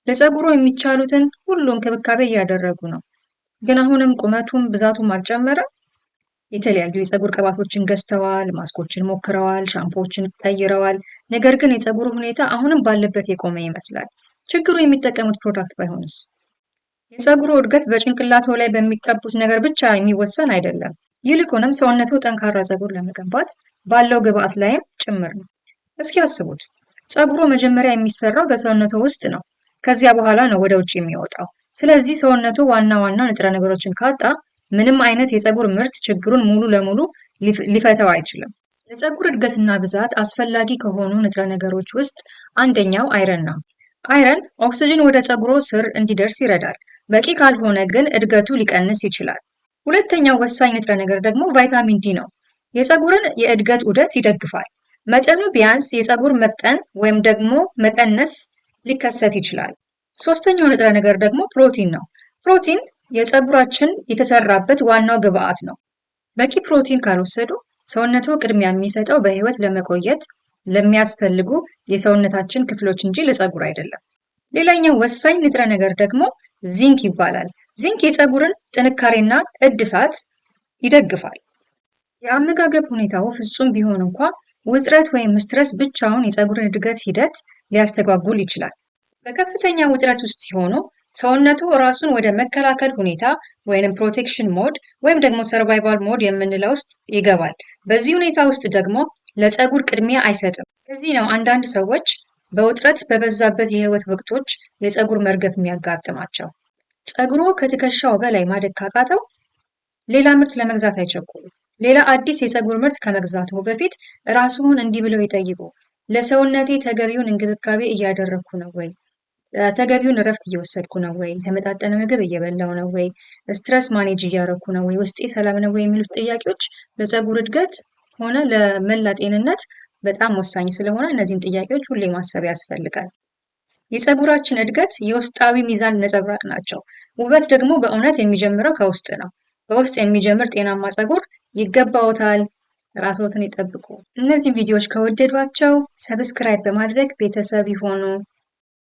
ለፀጉሮ የሚቻሉትን ሁሉ እንክብካቤ እያደረጉ ነው፣ ግን አሁንም ቁመቱም ብዛቱም አልጨመረም። የተለያዩ የፀጉር ቅባቶችን ገዝተዋል፣ ማስኮችን ሞክረዋል፣ ሻምፖዎችን ቀይረዋል። ነገር ግን የፀጉሩ ሁኔታ አሁንም ባለበት የቆመ ይመስላል። ችግሩ የሚጠቀሙት product ባይሆንስ? የፀጉሩ እድገት በጭንቅላቶ ላይ በሚቀቡት ነገር ብቻ የሚወሰን አይደለም። ይልቁንም ሰውነቱ ጠንካራ ፀጉር ለመገንባት ባለው ግብአት ላይም ጭምር ነው። እስኪ አስቡት፣ ፀጉሩ መጀመሪያ የሚሰራው በሰውነቱ ውስጥ ነው። ከዚያ በኋላ ነው ወደ ውጭ የሚወጣው። ስለዚህ ሰውነቱ ዋና ዋና ንጥረ ነገሮችን ካጣ ምንም አይነት የፀጉር ምርት ችግሩን ሙሉ ለሙሉ ሊፈታው አይችልም። ለፀጉር እድገትና ብዛት አስፈላጊ ከሆኑ ንጥረ ነገሮች ውስጥ አንደኛው iron ነው። Iron ኦክስጅን ወደ ፀጉሮ ስር እንዲደርስ ይረዳል። በቂ ካልሆነ ግን እድገቱ ሊቀንስ ይችላል። ሁለተኛው ወሳኝ ንጥረ ነገር ደግሞ ቫይታሚን ዲ ነው። የፀጉርን የእድገት ዑደት ይደግፋል። መጠኑ ቢያንስ የፀጉር መቅጠን ወይም ደግሞ መቀነስ ሊከሰት ይችላል። ሶስተኛው ንጥረ ነገር ደግሞ ፕሮቲን ነው። ፕሮቲን የፀጉራችን የተሰራበት ዋናው ግብአት ነው። በቂ ፕሮቲን ካልወሰዱ ሰውነቱ ቅድሚያ የሚሰጠው በህይወት ለመቆየት ለሚያስፈልጉ የሰውነታችን ክፍሎች እንጂ ለፀጉር አይደለም። ሌላኛው ወሳኝ ንጥረ ነገር ደግሞ ዚንክ ይባላል። ዚንክ የፀጉርን ጥንካሬና እድሳት ይደግፋል። የአመጋገብ ሁኔታው ፍጹም ቢሆን እንኳ ውጥረት ወይም stress ብቻውን የፀጉርን እድገት ሂደት ሊያስተጓጉል ይችላል። በከፍተኛ ውጥረት ውስጥ ሲሆኑ ሰውነቱ ራሱን ወደ መከላከል ሁኔታ ወይም protection mode ወይም ደግሞ survival mode የምንለው ውስጥ ይገባል። በዚህ ሁኔታ ውስጥ ደግሞ ለፀጉር ቅድሚያ አይሰጥም። ለዚህ ነው አንዳንድ ሰዎች በውጥረት በበዛበት የህይወት ወቅቶች የፀጉር መርገፍ የሚያጋጥማቸው። ፀጉሮ ከትከሻው በላይ ማደግ ካቃተው ሌላ ምርት ለመግዛት አይቸኩሉ። ሌላ አዲስ የፀጉር ምርት ከመግዛቱ በፊት ራስዎን እንዲህ ብለው ይጠይቁ። ለሰውነቴ ተገቢውን እንክብካቤ እያደረግኩ ነው ወይ? ተገቢውን እረፍት እየወሰድኩ ነው ወይ? የተመጣጠነ ምግብ እየበላው ነው ወይ? Stress manage እያደረኩ ነው ወይ? ውስጤ ሰላም ነው ወይ? የሚሉት ጥያቄዎች ለፀጉር እድገት ሆነ ለመላ ጤንነት በጣም ወሳኝ ስለሆነ እነዚህን ጥያቄዎች ሁሌ ማሰብ ያስፈልጋል። የፀጉራችን እድገት የውስጣዊ ሚዛን ነጸብራቅ ናቸው። ውበት ደግሞ በእውነት የሚጀምረው ከውስጥ ነው። በውስጥ የሚጀምር ጤናማ ፀጉር ይገባዎታል። ራስዎትን ይጠብቁ። እነዚህን ቪዲዮዎች ከወደዷቸው subscribe በማድረግ ቤተሰብ ይሆኑ።